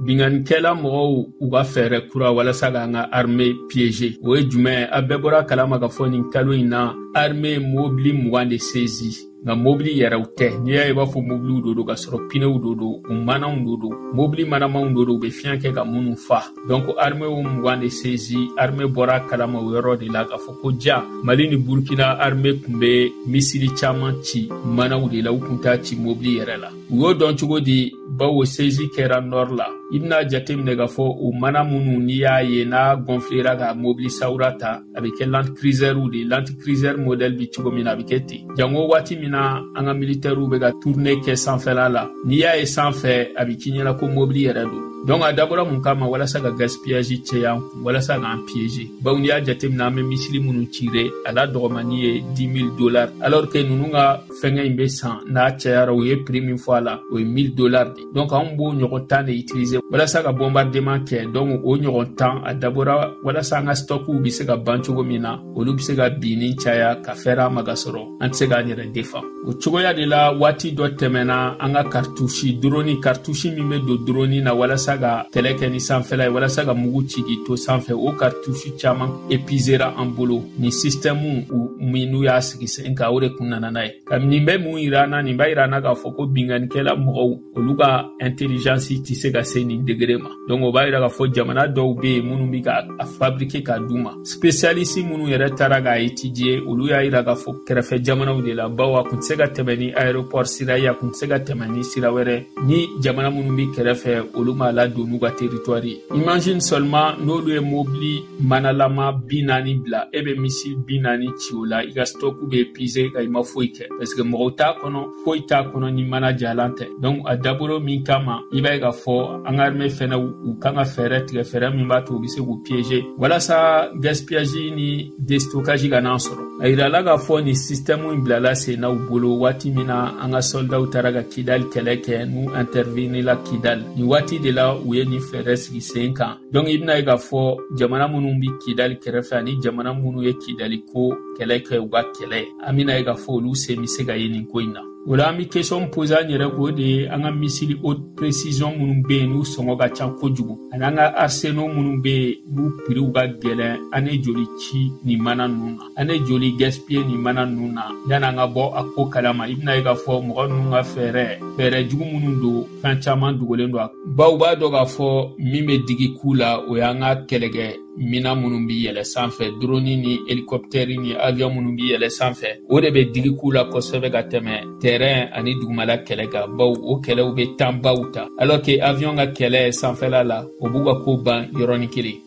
Binkannikɛla mɔgɔw u ka fɛɛrɛ kura walasa k'an ka armée piéger, o ye jumɛn? A bɛɛ bɔra kalama ka fɔ nin kalo in na, armée mobili 20 de saisi. Nka mobili yɛrɛw tɛ. N'i y'a ye i b'a fɔ mobiliw do don, ka sɔrɔ pneuw do don, u manaw do don, mobili manamaw do don, u bɛ fiɲɛ kɛ ka minnu fa. Donc armée o 20 de saisi. Armée bɔra kalama o yɔrɔ de la k'a fɔ ko ja Mali ni Burkina armée tun bɛ missile caman ci manaw de la, u tun t'a ci mobili yɛrɛ la. U y'o dɔn cogo di? Bawo saisi kɛra nord la. I bɛna jateminɛ k'a fɔ o mana minnu, n'i y'a ye n'a gonflera ka mobili sawura ta, a bɛ kɛ Land Cruiser de. Land Cruiser modèle bɛ cogo min na, a bɛ kɛ ten. Jango waati min na an ka militaires bɛ ka tournée kɛ sanfɛla la, n'i y'a ye sanfɛ, a bɛ k'i ɲɛna ko mobili yɛrɛ don. Donc a dabɔra mun kama? Walasa ka gaspillage cɛya an kun, walasa k'an piéger. Bawo n'i y'a jateminɛ, an bɛ missile minnu tirer, a la dɔgɔmani ye 10 000 dollars, alors que ninnu ka fɛngɛ in bɛ san, n'a cayara, u ye prix min fɔ a la, o ye 1000 dollars de. Donc anw b'o ɲɔgɔn 10 de utiliser walasa ka bombardement kɛ. Donc o ɲɔgɔn 10, a dabɔra walasa an ka stockiw bɛ se ka ban cogo min na, olu bɛ se ka binni caya ka fɛrɛ an ma, ka sɔrɔ an tɛ se k'an yɛrɛ défend. O cogoya de la, waati dɔ tɛmɛna, an ka cartouche drone, cartouche min bɛ don drone na walasa ka kɛlɛ kɛ ni sanfɛla ye, walasa ka mugu ci k'i to sanfɛ, o cartouche caman épuisera an bolo. Nin système min n'u y'a sigi sen kan, o de kun nana n'a ye. Ka nin bɛ mun yira an na? Nin b'a yira an na k'a fɔ ko binkannikɛla mɔgɔw, olu ka intelligence tɛ se ka se nin degré ma. Donc o b'a yira k'a fɔ jamana dɔw bɛ yen minnu bɛ ka a fabriquer k'a d'u ma. Spécialiste minnu yɛrɛ taara k'a étudier, olu y'a yira k'a fɔ kɛrɛfɛ jamanaw de la, bawo a kun tɛ se ka tɛmɛ ni aéroport sira ye, a kun tɛ se ka tɛmɛ ni sira wɛrɛ ni jamana minnu bɛ kɛrɛfɛ, olu m'a ladon n'u ka territoire ye. Imagine seulement, n'olu ye mobili manalama 40 bila, e bɛ missile 40 ci o la, i ka stock bɛ épuiser ka i ma foyi kɛ, parce que mɔgɔw t'a kɔnɔ, foyi t'a kɔnɔ ni mana jalan tɛ. Donc a dabɔra min kama, i b'a ye k'a fɔ an ka armée fɛnɛ, u kan ka fɛɛrɛ tigɛ, fɛɛrɛ min b'a to u bɛ se k'u piéger, walasa gaspillage ni déstockage ka n'an sɔrɔ. A yirala k'a fɔ nin système in bilala sen na u bolo waati min na an ka soldats taara ka Kidal kɛlɛ kɛ, n'u intervenir la Kidal. Nin waati de la u ye nin fɛɛrɛ sigi sen kan. Donc i bɛna ye k'a fɔ jamana minnu bɛ Kidal kɛrɛfɛ ani jamana minnu ye Kidali ko kɛlɛ kɛ, u ka kɛlɛ, an bɛna ye k'a fɔ olu sen bɛ se ka ye nin ko in na. O la, an bɛ question poser an yɛrɛ k'o de ye: an ka missile haute précision minnu bɛ yen, n'u sɔngɔ ka ca kojugu, ani an ka arsenaux minnu bɛ yen, n'u prix ka gɛlɛn, an ye joli ci nin mana ninnu na, an ye joli gaspiller nin mana ninnu na yanni an ka bɔ a ko kalama? I bɛna ye k'a fɔ mɔgɔ ninnu ka fɛɛrɛ, fɛɛrɛ jugu minnu don, fɛn caman dogolen don. Baw b'a dɔn k'a fɔ min bɛ digi ku la, o y'an ka kɛlɛkɛ mina minnu bɛ yɛlɛ sanfɛ, drone ni hélicoptère ni avion minnu bɛ yɛlɛ sanfɛ, o de bɛ digi ku la kosɛbɛ ka tɛmɛ terrain ani dugumala kɛlɛ kan, bawo o kɛlɛw bɛ temps baw ta, alors que avion ka kɛlɛ sanfɛla la, o b'u ka ko ban yɔrɔnin kelen.